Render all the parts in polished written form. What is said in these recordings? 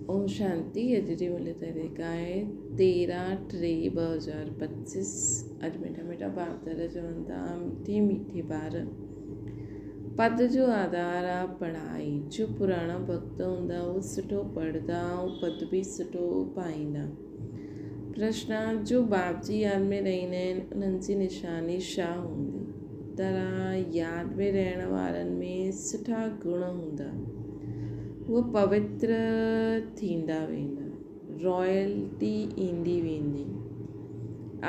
اوم شانتي اڄ جي ملي تاريخ آهي 13 ٽي 2025 اڄ مٺا مٺا باپ دادا چون ٿا مٺي مٺي ٻار پد جو آڌار آ پڙهائي جو پراڻا ڀڳت هوندا هو سٺو پڙهندا ۽ پد به سٺو پائيندا پرشنا جو باپ جي ياد ۾ رهندا آهن انهن جي نشاني ڇا هوندي طرح ياد ۾ رهڻ وارن ۾ سٺا گڻ هوندا. اهي پوتر ٿيندا ويندا. رائلٽي ايندي ويندي.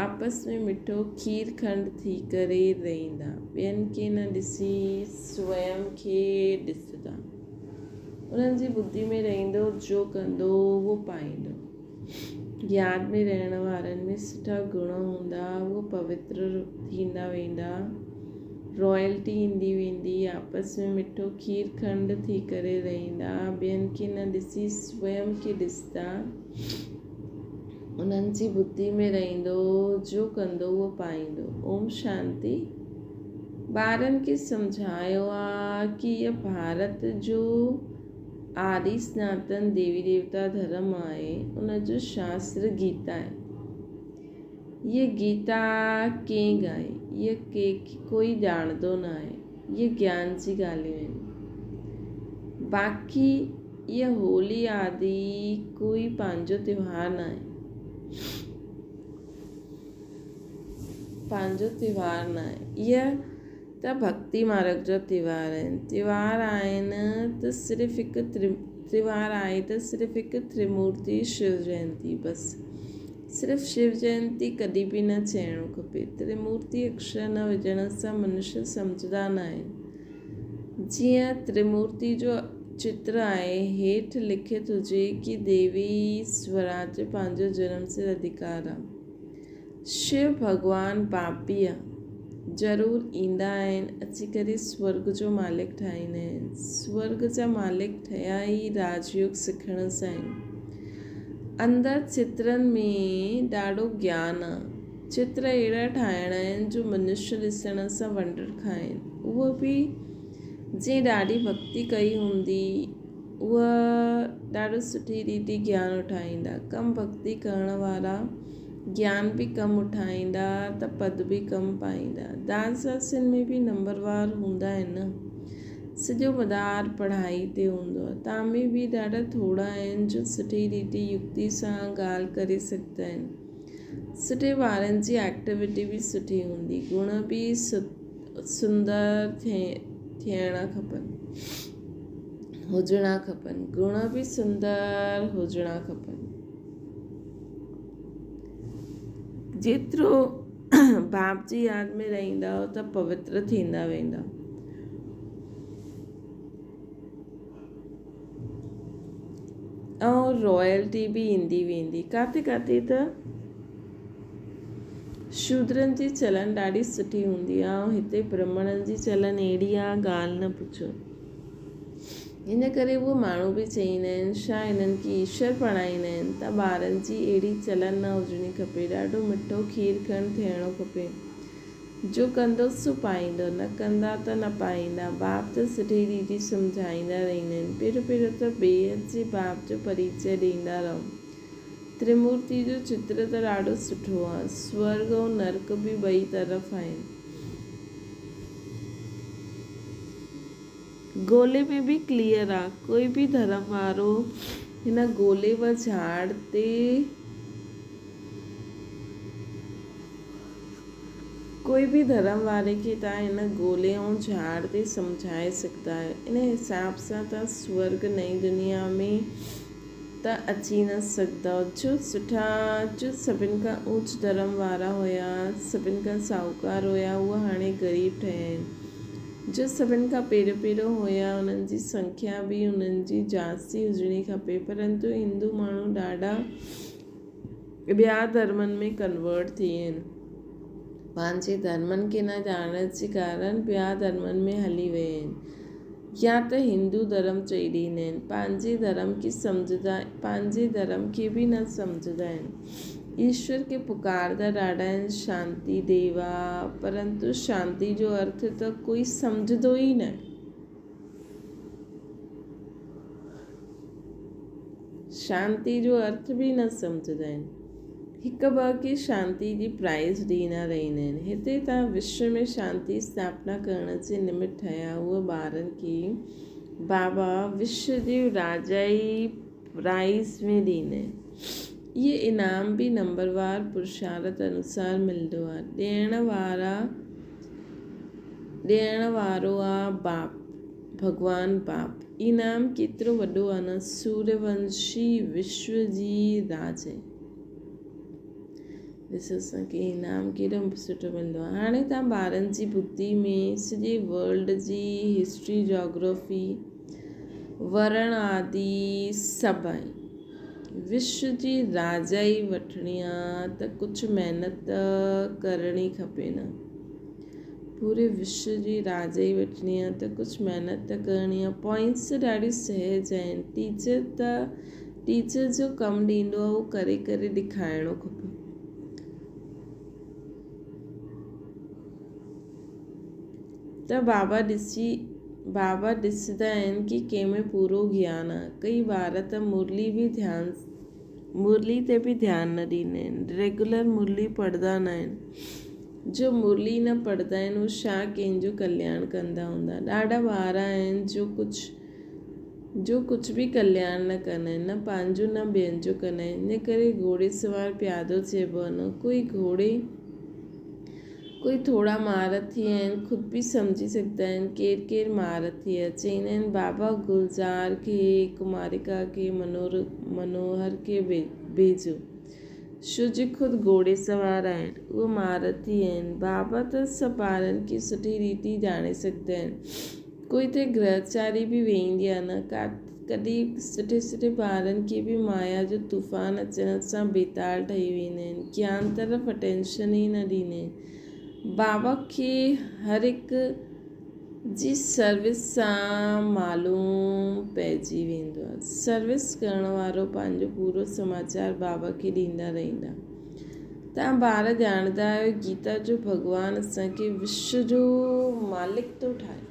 آپس ۾ مٺو کير کنڊ ٿي ڪري رهندا. ٻين کي نه ڏسي سوئم کي ڏسندا. انهن جي ٻڌي ۾ رهندو جو ڪندو اهو پائيندو. ياد ۾ رهڻ وارن ۾ سٺا گڻ هوندا، اهي پوتر ٿيندا ويندا، رائلٽي ايندي ويندي، آپس ۾ مٺو کير کنڊ ٿي ڪري رهندا، ٻين کي نه ڏسي سوئم کي ڏسندا، انهن جي ٻڌي ۾ رهندو، جو ڪندو اهو پائيندو. اوم شانتي. ٻارن کي سمجهايو آ ڪي هيء ڀارت جو آدي سناتن ديوي ديوتا ڌرم آهي، ان جو شاستر گيتا آهي. هيء گيتا ڪنهن ڳائي؟ هيء ڪوئي ڄاڻندو نه آهي. اهي گيان جي ڳالهيون آهن. باقي هيء هولي آدي ڪوئي پنهنجو تيوهار نه آهي. پنهنجو تيوهار نه آهي. هيء ته ڀڳتي مارگ جا تيوهار آهن. تيوهار آهن ته صرف هڪ تيوهار آهي ته صرف هڪ ترمورتي شو جينتي بس. صرف شو جينتي ڪڏهن به نه چئڻو کپي. ترمورتي اڪشر نه وجهڻ سان منشي سمجهندا نه آهن. جيئن ترمورتي جو چتر آهي هيٺ لکت هجي ڪي ديوي سوراج پنهنجو جنم سڌ اڌڪار آ. شو ڀڳوان پاپيء ضرور ايندا آهن، اچي ڪري سورڳ جو مالڪ ٺاهيندا آهن. سورڳ جا مالڪ ٺهيا ئي راج يوگ سکڻ سان آهن. اندر چترن ۾ ڏاڍو گيان آ. چتر اهڙا ٺاهڻا آهن جو منشي ڏسڻ سان ونڊر کائين. اهو به جنهن ڏاڍي ڀڳتي ڪئي هوندي. اهي ڏاڍو سٺي ريتي گيان اٺائيندا. ڪم ڀڳتي ڪرڻ وارا گيان به ڪم اٺائيندا ته پد به ڪم پائيندا. داس داسين ۾ به نمبروار هوندا آهن نه. سڄو مدار پڙهائي تي هوندو آهي. تان ۾ به ڏاڍا ٿورا آهن جو سٺي ريتي يڪتي سان ڳالهه ڪري سگهندا آهن. سٺي ٻارن جي ايڪٽيوٽي به سٺي هوندي. گڻ به سندر ٿيڻا کپن. هجڻا کپن. گڻ به سندر هجڻا کپن. جيترو باپ جي ياد ۾ رهندؤ ته پوتر ٿيندا ويندؤ. ۽ رائلٽي به ايندي ويندي. ڪاٿي ڪاٿي ته شودرن جي چلن ڏاڍي سٺي هوندي آهي ۽ هتي برهمڻن جي چلن اهڙي آهي ڳالهه نه پڇو. ان ڪري اهي ماڻهو به چئيندا آهن ڇا هنن کي ايشور پڙهائيندا آهن ته ٻارن جي اهڙي چلن نه هجڻي کپي ڏاڍو مٺو کير کنڊ ٿيڻو کپي. جو ڪندو سو پائيندو، نه ڪندا ته نه پائيندا. باپ ته سٺي ريتي سمجهائيندا رهندا آهن. پهريون پهريون ته بيحد جي باپ جو پريچيه ڏيندا رهو. ترمورتي جو چتر ته ڏاڍو سٺو آ. سورڳ ۽ نرڪ به ٻئي طرف آهن. گولي ۾ به ڪليئر آ. ڪوئي به ڌرم وارو هن گولي و جهاڙ تي. ڪوئي به ڌرم واري کي توهان هن گولي ۽ جهاڙ تي سمجهائي سگهندا آهيو. ان حساب سان توهان سورڳ، نئين دنيا، ۾ ته اچي نه سگهندؤ. جو سٺا، جو سڀن کان اوچ ڌرم وارا هيا، سڀن کان ساهوڪار هيا، اهي هاڻي غريب ٺهيا آهن. جو سڀن کان پهريون پهريون هيا، انهن جي سنکيا به انهن جي جاستي هجڻي کپي. پرنتو هندو ماڻهو ڏاڍا ٻيا ڌرمن ۾ ڪنورٽ ٿي آهن. پنهنجي ڌرمن کي نه ڄاڻڻ جي ڪارڻ ٻيا ڌرمن ۾ هلي ويا آهن. يا ته هندو ڌرم چئي ڏيندا آهن. پنهنجي ڌرم کي سمجهندا پنهنجي ڌرم کي به نه سمجهندا آهن. ايشور کي پڪارندا ڏاڍا آهن شانتي ديوا پرنتو شانتي جو ارٿ ته ڪوئي سمجهندو ئي نه. شانتي جو ارٿ به نه سمجهندا آهن. هڪ ٻه کي شانتي جي پرائيز ڏيندا رهندا آهن. هتي ته وشو ۾ شانتي اسٿاپنا ڪرڻ جي نمت ٺهيا اهي ٻارن کي بابا وشو جي راجائي پرائيز ۾ ڏيندا آهن. اهي انعام به نمبروار پرشارت انوسار ملندو آهي. ڏيڻ وارا ڏيڻ وارو آ باپ، ڀڳوان باپ. انعام ڪيترو وڏو آ نه، سوريه ونشي وشو جي راجائي. ڏسو اسان کي انعام ڪيڏو سٺو ملندو آ. هاڻي توهان ٻارن جي ٻڌي ۾ سڄي ورلڊ جي هسٽري، جاگرافي، ورڻ آدي سڀ آهن. وشو جي راجائي وٺڻي آ ته ڪجهه محنت ته ڪرڻي کپي نه. پوري وشو جي راجائي وٺڻي آ ته ڪجهه محنت ته ڪرڻي آ. پوائنٽس ته ڏاڍيون سهج آهن. ٽيچر ته ٽيچر جو ڪم ڏيندو آ اهو ڪري ڪري ڏيکارڻو کپي. ته بابا ڏسي بابا ڏسندا آهن ڪي ڪنهن ۾ پورو گيان آ. ڪئي ٻار ته مرلي به ڌيان مرلي تي به ڌيان نه ڏيندا آهن. ريگيولر مرلي پڙهندا نه آهن. جو مرلي نه پڙهندا آهن اهي ڇا ڪنهن جو ڪلياڻ ڪندا هوندا. ڏاڍا ٻار آهن جو ڪجهه جو ڪجهه به ڪلياڻ نه ڪندا آهن نه پنهنجو نه ٻين جو ڪندا آهن. ان ڪري گهوڙي سوار پيادو چئبو آهي نه ڪوئي گهوڙي ڪوئي ٿورا مهارٿي آهن، خود به سمجهي سگهندا آهن ڪير ڪير مهارٿي آهي. چئيندا آهن بابا گلزار کي، ڪماريڪا کي، منوهر کي ڀيجو. شو جي خود گهوڙي سوار آهن، اهي مهارٿي آهن. بابا ته سڀ ٻارن کي سٺي ريتي ڄاڻي سگهندا آهن. ڪوئي ته گرهچاري به ويهندي آهي نه ڪا ڪڏهن سٺي سٺي ٻارن کي به مايا جو طوفان اچڻ سان بيتال ٺهي ويندا آهن. گيان طرف اٽينشن ئي نه ڏيندا آهن. بابا کي هر هڪ جي سروس سان معلوم پئجي ويندو آهي. سروس ڪرڻ وارو پنهنجو پورو سماچار بابا کي ڏيندا رهندا. توهان ٻار ڄاڻندا آهيو گيتا جو ڀڳوان اسان کي وشو جو مالڪ ٿو ٺاهي.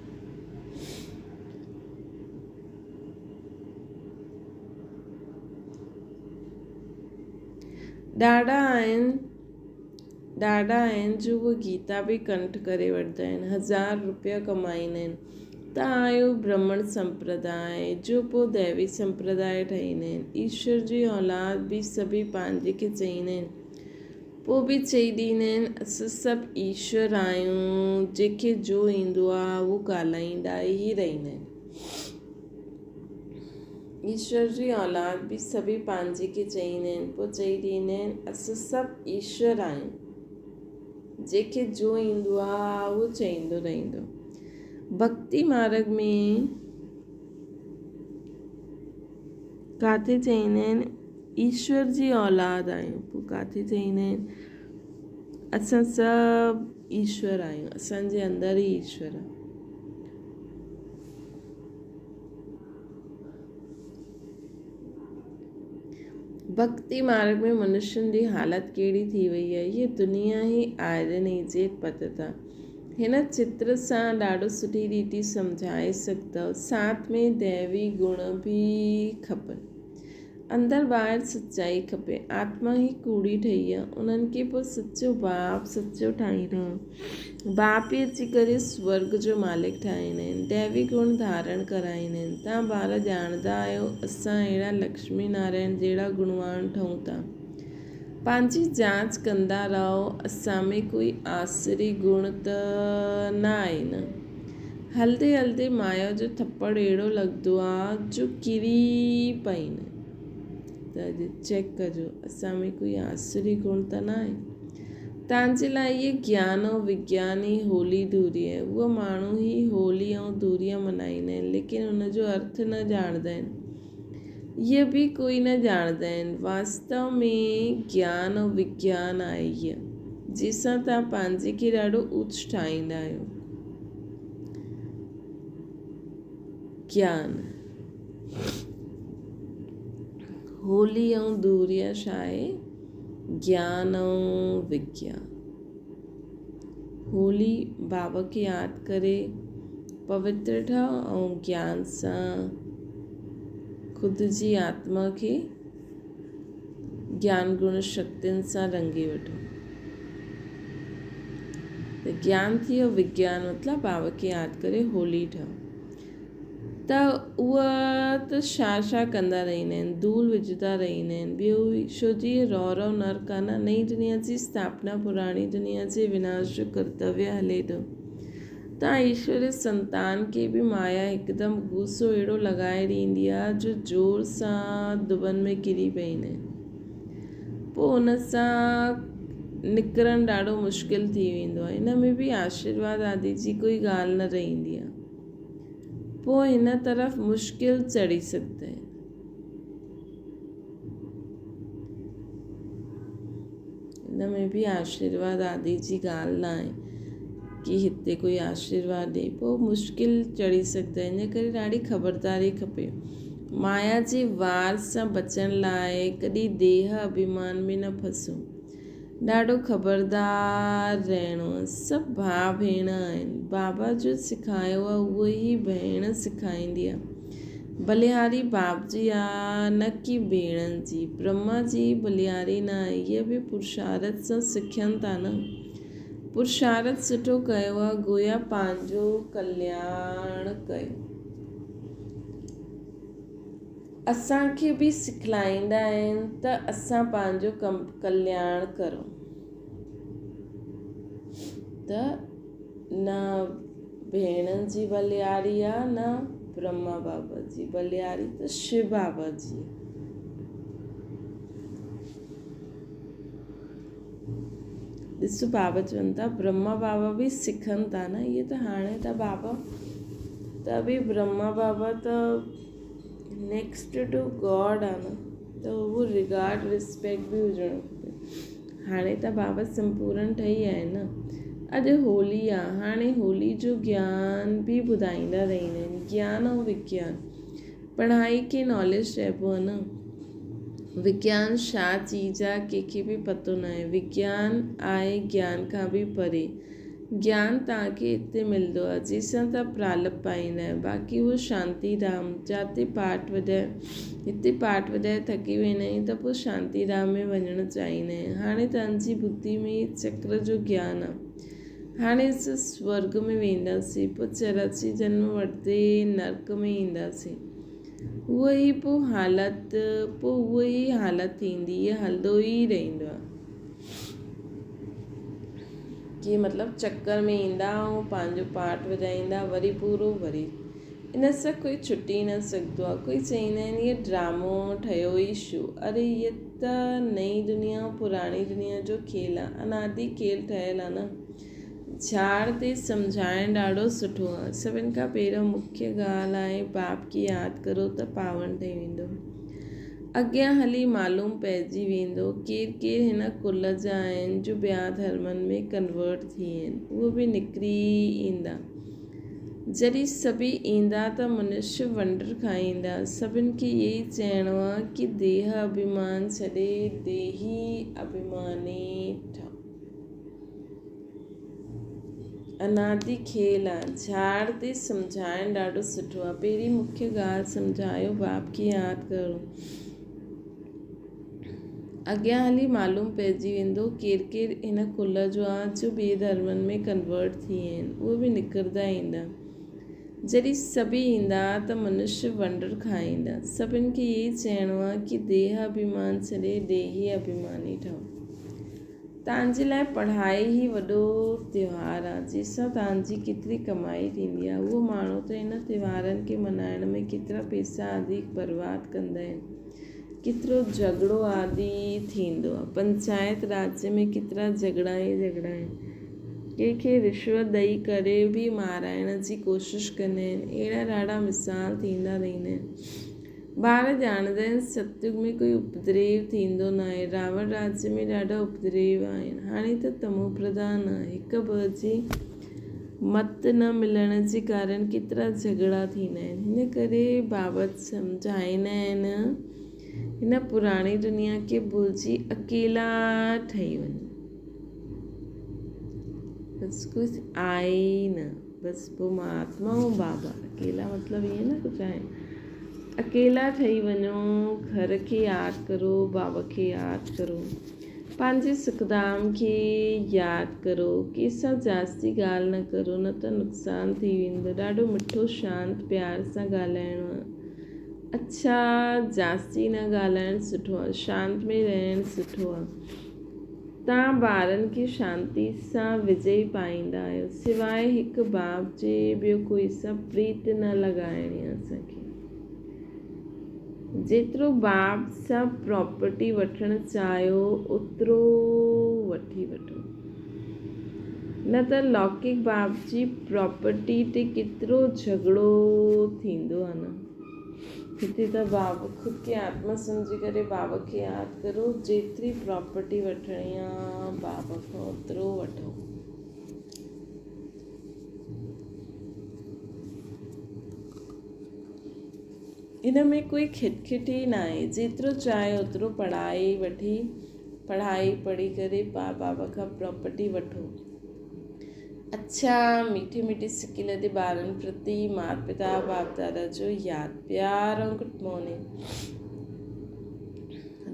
ڏاڍا آهن ڏاڍا آهن جو اهي گيتا به ڪنٺ ڪري وٺندا آهن هزار روپيا ڪمائيندا آهن. توهان آهيو برهمڻ سمپرداء جو پوء ديوي سمپرداء ٺهيندا آهن. ايشور جي اولاد به سڀئي پنهنجي کي چئيندا آهن. پوء به چئي ڏيندا آهن اسان سڀ ايشور آهيون جنهن کي جو ايندو آهي اهو ڳالهائيندا ئي رهندا آهن. ايشور جي اولاد به سڀئي پنهنجي کي چئيندا آهن پوء چئي ڏيندا آهن اسان سڀ ايشور آهيون. جنهن کي جو ايندو آ اهو چئيندو رهندو. ڀڳتي مارڳ ۾ ڪاٿي چئيندا آهن ايشور جي اولاد آهيون پوء ڪاٿي چئيندا آهن اسان سڀ ايشور آهيون اسان جي اندر ئي ايشور آهي. ڀڳتي مارڳ ۾ منشين جي حالت ڪهڙي ٿي وئي آهي. هيء دنيا ئي آئرن ايجيٽ پتت آ. هن چتر سان ڏاڍو سٺي ريتي سمجهائي سگهندؤ. ساٿ ۾ ديوي گڻ به کپن. اندر ٻاهر سچائي کپي. آتما ئي ڪوڙي ٺهي آ. انهن کي پوء سچو باپ سچو ٺاهيندو آ. باپ ئي اچي ڪري سورڳ جو مالڪ ٺاهيندا آهن. ديوي گڻ ڌارڻ ڪرائيندا آهن. توهان ٻار ڄاڻندا آهيو اسان اهڙا لڪشمي نارائڻ جهڙا گڻوان ٺهون ٿا. پنهنجي جاچ ڪندا رهو اسان ۾ ڪوئي آسري گڻ ته نه آهي نه. هلندي هلندي مايا جو ٿپڙ اهڙو لڳندو آ جو ڪري پئيندا آهن. ته اڄ چيڪ ڪجو اسان ۾ ڪوئي آسري گڻ ته نه آهي. توهان جي لاء اهي گيان ۽ وگيان ئي هولي ڌوري آهي. اهي ماڻهو ئي هولي ۽ ڌوريء ملهائيندا آهن، ليڪن ان جو ارٿ نه ڄاڻندا آهن. اهي به ڪوئي نه ڄاڻندا آهن. واستو ۾ گيان ۽ وگيان آهي اهي، جنهن سان توهان پنهنجي کي ڏاڍو اوچ ٺاهيندا آهيو. گيان. هولي ۽ ڌوريء ڇا آهي؟ گيان ۽ وگيان. هولي بابا کي ياد ڪري پوتر ٺهو ۽ گيان سان خود جي آتما کي گيان گڻ شڪتين سان رنگي وٺو. ته گيان ٿي ويو وگيان مطلب بابا کي ياد ڪري هولي ٺهو. ته اها ته ڇا ڇا ڪندا رهندا آهن، ڌول وجهندا رهندا آهن. ٻيو ڇو جي اهي رئو رئو نرڪ آهي نه، نئين دنيا جي اسٿاپنا پراڻي دنيا جي وناش جو ڪرتويه هلي ٿو. تان ايشوري سنتان کي به مايا هڪدم غصو اهڙو لڳائي ڏيندي آهي جو زور سان دٻن ۾ ڪري پئيندا آهن. پوء ان سان نڪرڻ ڏاڍو مشڪل ٿي ويندو آهي. ان ۾ به آشيرواد آدي جي ڪوئي ڳالهه نه رهندي آهي. پوء هن طرف مشڪل چڙهي سگهندا آهن. ان ۾ به آشيرواد آدي جي ڳالهه نه آهي ڪي هتي ڪوئي آشيرواد ڏئي پوء مشڪل چڙهي سگهندا آهن ان ڪري ڏاڍي خبرداري کپي. مايا جي وار سان بچڻ لاء ڪڏهن ديهه اڀيمان ۾ نه ڦسو. ڏاڍو خبردار رهڻو آ. سڀ ڀاء ڀيڻ آهن. بابا جو سکايو آ اهو ئي ڀيڻ سکائيندي آ. بلهاري باپ جي آ نه ڪي ڀيڻن جي. برهما جي بلهاري نه آهي. اهي به پرشارٿ سان سکين ٿا نه. پرشارٿ سٺو ڪيو آ گويا پنهنجو ڪلياڻ ڪيو. اسان کي به سکلائيندا آهن ته اسان پنهنجو ڪلياڻ ڪرون ته نه ڀيڻن جي ڀلياري آ نه برهما بابا جي ڀلياري ته شو بابا جي آ. ڏس بابا چون ٿا برهما بابا به سکن ٿا نه اهي ته هاڻي ته بابا ته به برهما بابا ته نيڪسٽ ٽو گاڊ آ نه ته اهو رگارڊ رسپيڪٽ به هجڻ کپي هاڻي ته بابا سمپورن ٺهي ويا آهن نه اڄ هولي آ هاڻي هولي جو گيان به ٻڌائيندا رهندا آهن گيان ۽ وگيان پڙهائي کي ناليج چئبو آ نه وگيان ڇا چيز آ ڪنهن کي به پتو ناهي وگيان آهي گيان کان به پري گيان توهان کي اتي ملندو آهي جيسان توهان پرالپ پائيندا آهيو باقي اهو شانتي ڌام جاتي پاٺ وڄائي هتي پاٺ وڄائي ٿڪي ويندا آهيون ته پوء شانتي ڌام ۾ وڃڻ چاهيندا آهيون هاڻي توهان جي ٻڌي ۾ چڪر جو گيان آهي هاڻي اسان سورڳ ۾ وينداسين پوء 84 جنم وٺندي نرڪ ۾ اينداسين اهو ئي پوء حالت پوء اهو ئي حالت ٿيندي اهو هلندو ئي رهندو آهي ڪي مطلب چڪر ۾ ايندا ۽ پنهنجو پاٺ وڄائيندا وري پورو وري ان سان ڪوئي ڇٽي نه سگهندو آهي ڪوئي چئيندا آهن هي ڊرامو ٺهيو ئي ڇو اري هي ته نئين دنيا پراڻي دنيا جو کيل آهي انادي کيل ٺهيل آهي نه جھاڙ تي سمجھائڻ ڏاڍو سٺو آهي. سڀن کان پهريون مکيه ڳالهه آهي باپ کي ياد ڪرو ته پاون ٺهي ويندو. اڳيان هلي معلوم پئجي ويندو ڪير ڪير هن ڪل جا آهن جو ٻيا ڌرمن ۾ ڪنورٽ ٿي آهن اهي به نڪري ايندا. جڏهن سڀئي ايندا ته منشي ونڊر کائيندا. سڀن کي اهو ئي چئڻو آهي ڪي ديهه اڀيمان ڇڏي ديهي اڀيماني ٺهو. انادي کيل آ. جھاڙ تي سمجھائڻ ڏاڍو سٺو آ. پهرين مکيه ڳالهه سمجھايو باپ کي ياد ڪرو. اڳيان هلي معلوم پئجي ويندو ڪير ڪير هن ڪل جو آ جو ٻئي ڌرمن ۾ ڪنورٽ ٿي آهن اهي به نڪرندا ايندا. جڏهن سڀئي ايندا ته منشي ونڊر کائيندا. سڀن کي اهي ئي چئڻو آ ڪي ديهه اڀيمان ڇڏي ڏيهي اڀيماني ٺهو. توهان جي لاء پڙهائي ئي وڏو تيوهار آ، جنهن سان توهان جي ڪيتري ڪمائي ٿيندي آ. اهو ماڻهو ته ان تيوهارن کي ملهائڻ ۾ ڪيترا پئسا آدي برباد ڪندا آهن. ڪيترو جهڳڙو آدي ٿيندو آ. پنچائت راڄ ۾ ڪيترا جهڳڙا ئي جهڳڙا آهن. ڪنهن کي رشوت ڏئي ڪري به مارائڻ جي ڪوشش ڪندا آهن. اهڙا ڏاڍا مثال ٿيندا رهندا آهن. ٻار ڄاڻندا آهن ستيگ ۾ ڪوئي اپدريو ٿيندو ناهي. راوڻ راجيه ۾ ڏاڍا اپدريو آهن. هاڻي ته تمو پرڌان آهي. هڪ ٻه جي مت نه ملڻ جي ڪارڻ ڪيترا جهڳڙا ٿيندا آهن. هن ڪري بابت سمجهائيندا آهن هن پراڻي دنيا کي ڀلجي اڪيلا ٺهي وڃو. بس ڪجهه آهي ئي نه. بس پوء مان آتما ۽ بابا اڪيلا مطلب ائين نه ڪجهه آهن. اڪيلا ٺهي وڃو، گهر کي ياد ڪرو، بابا کي ياد ڪرو، پنهنجي سکڌام کي ياد ڪرو، ڪنهن سان جاستي ڳالهه نه ڪرو نه ته نقصان ٿي ويندو، ڏاڍو مٺو شانت پيار سان ڳالهائڻو آهي. اڇا جاستي نه ڳالهائڻ سٺو آهي، شانت ۾ رهڻ سٺو آهي. توهان ٻارن کي شانتي سان وجئي پائيندا آهيو، سواء هڪ باپ جي ٻيو ڪوئي سان پريت نه لڳائڻي آهي اسان کي. جيترو باپ سان پراپرٽي وٺڻ چاهيو اوترو وٺي وٺو. نه ته لوڪڪ باپ جي پراپرٽي تي ڪيترو جهڳڙو ٿيندو آهي نه. هتي ته بابا خود کي آتما سمجهي ڪري بابا کي ياد ڪرو جيتري پراپرٽي وٺڻي آ بابا کان اوترو وٺو. ان ۾ ڪوئي کٽ کٽ ئي ناهي جيترو چاهي اوترو پڙهائي وٺي پڙهائي پڙهي ڪري بابا کان پراپرٽي وٺو. اڇا ميٺي ميٺي سڪي لڌي ٻارن پرتي مات پتا باپ دادا جو ياد پيار ۽ گڊ مارننگ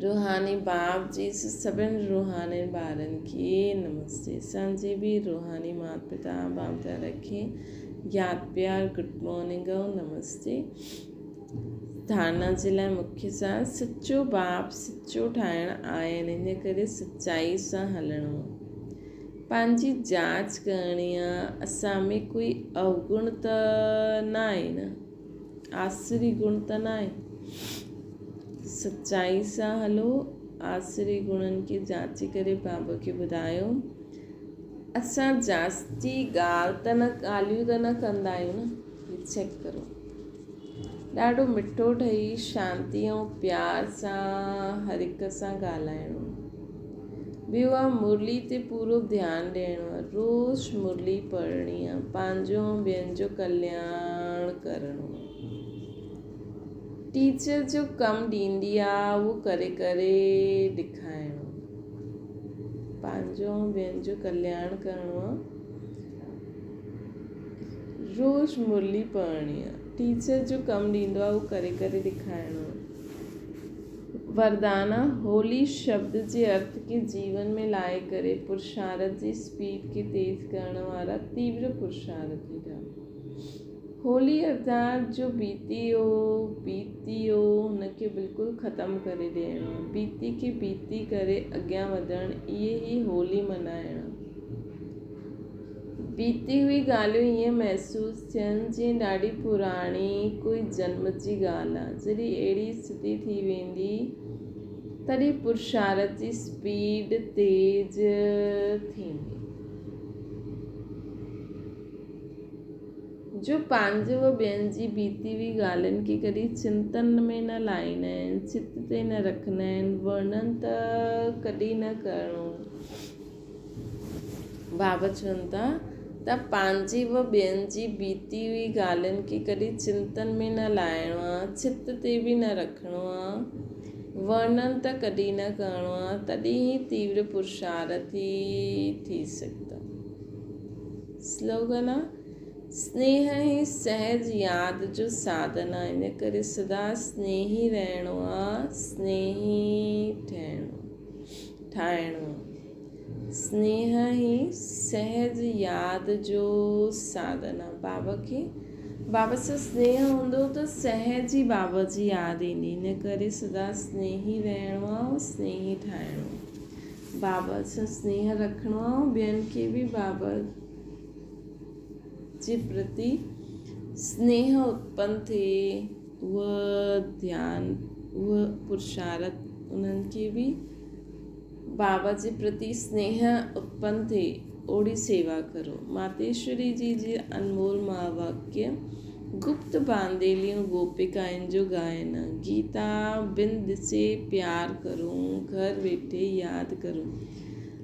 روحاني باپ جي سڀن روحاني ٻارن کي نمستي اسان جي به روحاني مات پتا باپ دادا کي ياد پيار گڊ مارننگ ۽ نمستي ڌارنا جي لاء مکيه سان سچو باپ سچو ٺاهڻ آهن ان ڪري سچائي سان هلڻو پنهنجي جاچ ڪرڻي آ، اسان ۾ ڪوئي اوگڻ ته ناهي نه، آسري گڻ ته ناهي. سچائي سان هلو، آسري گڻن کي جاچي ڪري بابا کي ٻڌايو. اسان جاستي ڳالهه ته نه ڳالهيون ته نه ڪندا آهيون نه، هي چيڪ ڪرو. ڏاڍو مٺو ٺهي شانتي ۽ پيار سان هر هڪ سان ڳالهائڻو. ٻيو آ مرلي تي پورو ڌيان ڏيڻو آ، روز مرلي پڙهڻي آ، پنهنجو ۽ ٻين جو ڪلياڻ ڪرڻو آ. ٽيچر جو ڪم ڏيندي آ اهو ڪري ڪري ڏيکارڻو آ. پنهنجو ۽ ٻين جو ڪلياڻ ڪرڻو آ. روز مرلي پڙهڻي آ. ٽيچر جو ڪم ڏيندو آ اهو ڪري ڪري ڏيکارڻو آ. وردانا، هولي شبد جي ارٿ کي جيون ۾ لائي ڪري پرشارٿ جي اسپيڊ کي تيز ڪرڻ وارا تيور پرشارٿي ٿيا. هولي ارٿات جو بيتي هو، بيتي هو، هن کي بلڪل ختم ڪري ڏيڻو، بيتي کي بيتي ڪري اڳيان وڌڻ اهي ئي هولي منائڻ. بيتي هئي ڳالهيون ائين محسوس ٿين جيئن ڏاڍي پراڻي ڪوئي جنم جي ڳالهه آ. جڏهن اهڙي اسٿتي ٿي ويندي تڏهن پرشارٿ جي اسپيڊ تيز ٿيندي. جو پنهنجي و ٻين جي بيتي هئي ڳالهين کي ڪڏهن چنتن ۾ نه لائيندا آهن، چت تي نه رکندا آهن، ورڻن ته ڪڏهن نه ڪرڻو. بابا چون ٿا ته پنهنجي و ٻين جي بيتي هئي ڳالهين کي ڪڏهن چنتن ۾ نه لاهڻو آ، چت تي به نه رکڻو آ، ورڻن ته ڪڏهن نه ڪرڻو آ، تڏهن ئي تيور پرشارٿي ٿي سگهندو. سلوگن آ، سنيهه ئي سهج ياد جو ساڌن آ، ان ڪري سدا سنيهي رهڻو آ، سنيهي ٺهڻو. ٺاهڻو. سنيهه ئي سهج ياد جو ساڌن آ. بابا کي بابا سان سنيهه هوندو ته سهج ئي بابا جي ياد ايندي. ان ڪري سدا سنيهي رهڻو آ ۽ سنيهي ٺاهڻو آ. بابا سان سنيهه رکڻو آ ۽ ٻين کي به بابا جي پرتي سنيهه اتپن ٿئي اهو ڌيان اهو پرشارٿ انهن کي به بابا جي پرتي سنيهه اتپن ٿئي اوڙي سيوا ڪرو. ماتيشوري جي جي انمول مهاواڪيه گپت بانديليون گوپيڪائن جو ڳائن گيتا بن ڏسي پيار ڪرون گهر ويٺي ياد ڪرون.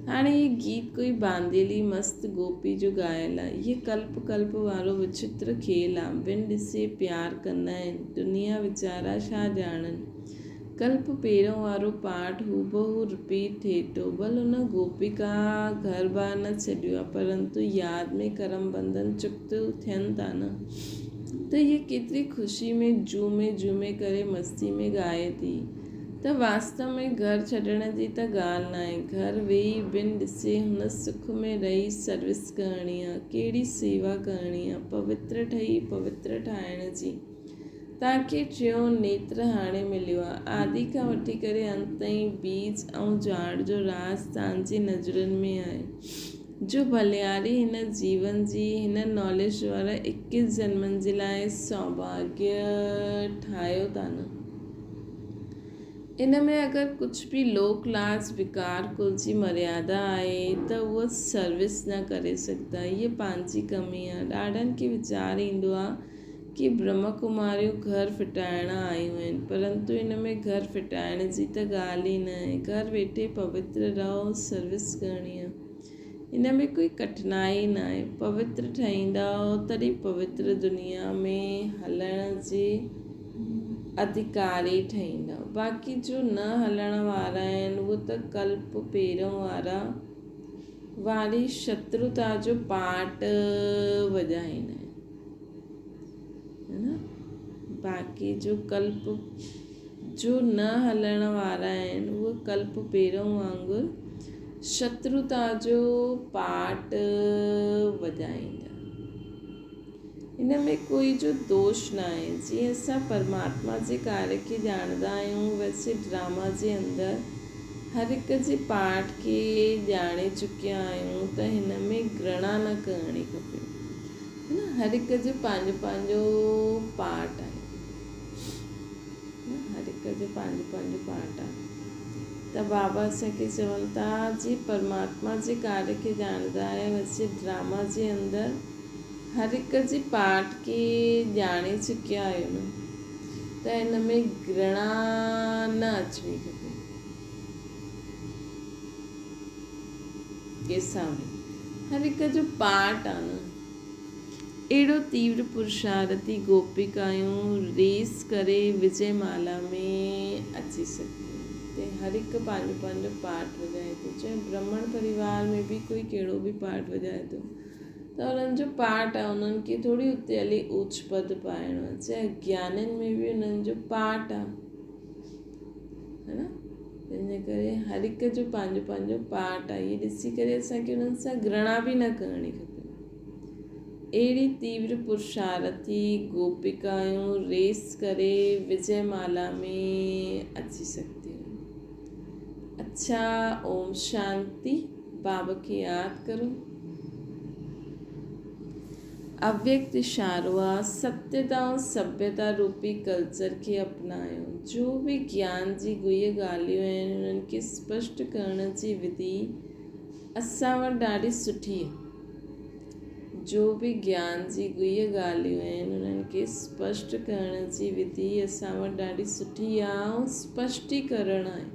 هاڻي هي گيت ڪوئي بانديلي مست گوپي جو ڳايل آ. هي ڪلپ ڪلپ وارو وچتر کيل آ. بن ڏسي پيار ڪندا آهن. دنيا ويچارا ڇا ڄاڻن. ڪلپ پهريون وارو پارٽ هوبهو رپيٽ ٿئي ٿو. ڀل ان گوپيڪا گهر بار نه ڇڏيو آ پرنتو ياد ۾ ڪرم بنڌن چڪت ٿين ٿا نه. ته هيء ڪيتري خوشي ۾ جهومي جهومي ڪري مستي ۾ ڳائي ٿي ته واستو ۾ گهر ڇڏڻ جي ته ڳالهه ناهي. گهر ويهي بن ڏسي هن سک ۾ رهي سروس ڪرڻي آ، ڪهڙي سيوا ڪرڻي آ، پوتر ٺهي پوتر ٺاهڻ جي. توهان کي ٽيون نيتر هاڻي مليو آ. آدي کان وٺي ڪري انت تائين بيج ۽ جاڙ جو راز توهان جي نظرن ۾ آهي. جو ڀلياري هن جيون جي هن ناليج وارا اڪيس جنمن جي لاء سوڀاگيه ٺاهيو ٿا نه. ان ۾ اگر ڪجهه به لوڪ لاج وڪار ڪل جي مريادا آهي ته اهو سروس نه ڪري سگهندا. هيء پنهنجي ڪمي آهي. ڏاڍن کي ويچار ايندو آهي ڪي برهما ڪماريون گهر ڦٽائڻ آيون آهن پرنتو ان ۾ گهر ڦٽائڻ جي ته ڳالهه ئي نه آهي. گهر ويٺي پوتر رهو سروس ڪرڻي آهي. ان ۾ ڪوئي ڪٺنائي نه آهي. پوتر ٺهيندؤ تڏهن پوتر دنيا ۾ هلڻ جي اڌڪاري ٺهيندؤ. باقي جو نه هلڻ وارا آهن اهي ته ڪلپ پيرون وارا واري شتروتا جو پاٽ وڄائيندا آهن. باقي جو ڪلپ جو نه هلڻ وارا آهن اهي ڪلپ پيرون وانگر شتروتا جو پاٽ وڄائيندا. ان ۾ ڪوئي جو دوش نه آهي. جيئن اسان پرماتما جي ڪاريه کي ڄاڻندا آهيون ويسي ڊراما جي اندر هر هڪ جي پارٽ کي ڄاڻي چڪيا آهيون ته هن ۾ گرڻا نه ڪرڻي کپي. نه هر هڪ جو پنهنجو پنهنجو پارٽ آهي. هر هڪ جو پنهنجو پنهنجو پارٽ آهي ته بابا اسان کي چون ٿا جي پرماتما جي ڪاريه کي ڄاڻندا آهيو ويسي ڊراما جي اندر هر هڪ جي پارٽ کي ڄاڻي چڪيا آهيو نه ته ان ۾ گرڻا نه اچڻي کپي ڪنهن سان به هر هڪ جو پارٽ آ نه اهڙو تيور پرشارتي گوپيڪايون ريس ڪري وجي مالا ۾ اچي سگهنديون آهن. هر هڪ پنهنجو پنهنجو پارٽ وڄائي ٿو. چاهي برهمڻ پريوار ۾ به ڪوئي ڪهڙو به پارٽ وڄائي ٿو ته انهن جو پارٽ آهي انهن کي ٿوري اتي هلي اوچ پد پائڻو آهي. چاهي گيانين ۾ به انهن جو پارٽ آهي. ها نه تنهن جي ڪري هر هڪ جو پنهنجو پنهنجو پارٽ آهي. اهي ڏسي ڪري اسان کي انهن سان گرڻا به نه ڪرڻي کپي. اهڙي تيور پرشارٿي گوپيڪايون ريس ڪري وجي مالا ۾ اچي سگهنديون. اڇا اوم شانتي بابا کي ياد ڪرو. اويڪت اشارو آ ستيتا ۽ سڀيتا روپي ڪلچر کي اپنايو. جو به گيان جي گهي ڳالهيون آهن انهن کي اسپشٽ ڪرڻ جي وڌي اسان وٽ ڏاڍي سٺي آ. جو به گيان جي گهي ڳالهيون آهن انهن کي اسپشٽ ڪرڻ جي وڌي اسان وٽ ڏاڍي سٺي آ ۽ اسپشٽيڪرڻ آهي.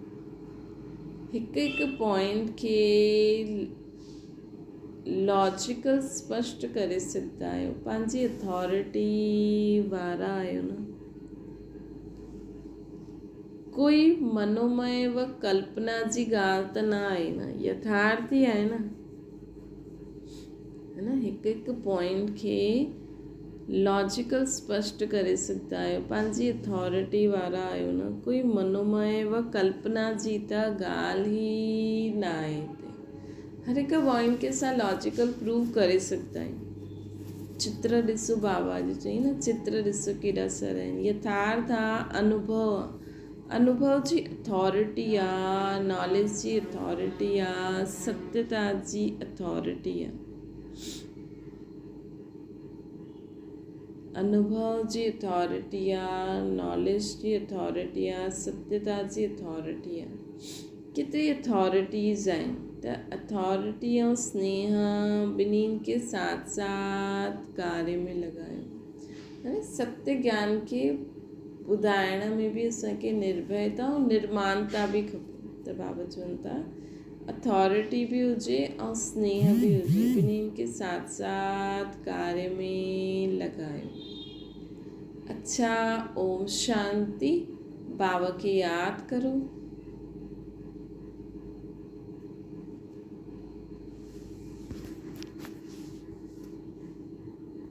هڪ هڪ پوائنٽ کي لاجيڪل اسپشٽ ڪري سگهندا آهيو پنهنجي اٿارٽي وارا آهيو نه ڪوئي منومي و ڪلپنا جي ڳالهه ته نه آهي نه يٿارٿ ئي آهي نه نه هڪ هڪ پوائنٽ کي لاجيڪل اسپشٽ ڪري سگهندا آهيو پنهنجي اٿارٽي وارا آهيو نه ڪوئي منومي و ڪلپنا جي ته ڳالهه ئي نه آهي هتي هر هڪ پوائنٽ کي اسان لاجيڪل پروف ڪري سگهندا آهيون. چتر ڏسو بابا جو چئي نه چتر ڏسو ڪيڏا سر آهن يٿارٿ آ انوڀو آ انوڀو جي اٿارٽي آ ناليج جي اٿارٽي آ ستيتا جي اٿارٽي آ انوڀو جي اٿارٽي آ ناليج جي اٿارٽي آ ستيتا جي اٿارٽي آ ڪيتري اٿارٽيز آهن ته اٿارٽي ۽ سنيهه ٻنهين کي ساٿ ساٿ ڪاري ۾ لڳايو يعني ستيه گيان کي ٻڌائڻ ۾ به اسان کي نرڀيتا ۽ نرمانتا به کپي ته بابا چون ٿا اٿارٽي به هجي ۽ سنيهه به هجي ٻنهين کي ساٿ ساٿ ڪاري ۾ لڳايو. اڇا اوم شانتي بابا کي ياد ڪرو.